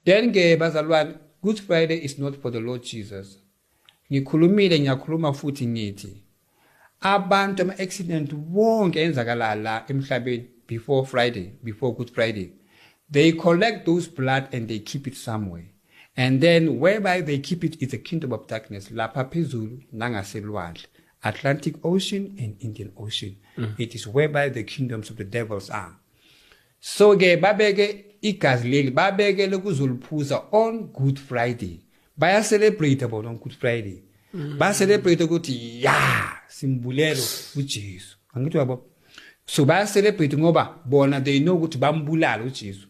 Then ke bazalwane, Good Friday is not for the Lord Jesus. Ngikhulumile, ngiyakhuluma futhi, ngithi abantu ama accident wonke enzakala la emhlabeni before Friday, before Good Friday, they collect those blood and they keep it somewhere, and then whereby they keep it is a kingdom of darkness lapha phezulu nangaselwandle, Atlantic Ocean and Indian Ocean. It is whereby the kingdoms of the devils are. So ke babeke igazi leli, babekele kuzoliphuza on Good Friday. Baya celebrate bona on Good Friday. Ba celebrate ukuthi ya simbulelo uJesu, angithi yabo? So baya celebrate ngoba bona they know ukuthi bambulala uJesu.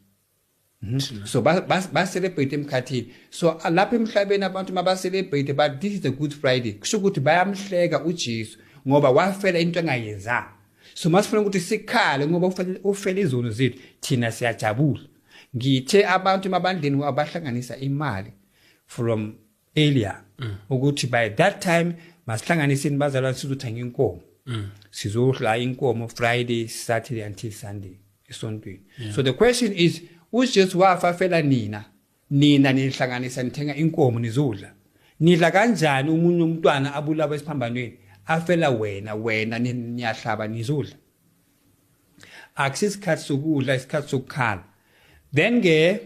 So ba celebrate emkhathini. So lapha emhlabeni abantu maba celebrate, but this is a Good Friday, kusho ukuthi bayamhleka uJesu ngoba wafela into engayenzanga. So masifuna ukuthi sikhale ngoba ufele izono zethu, thina siyajabula. Ngithe abantu emabandleni abahlanganisa imali from earlier ukuthi by that time masihlanganiseni bazalwane, sizothenga inkomo, sizodla inkomo Friday, Saturday until Sunday esontweni. So the question is, uJesu wafa fela nina, nina nihlanganisa nithenga inkomo nizodla, nidla kanjani? Umunye umntwana abulawa esiphambanweni afela wena, wena niyahlaba nizodla. Akusisikhathi sokudla, isikhathi sokukhala. Then ke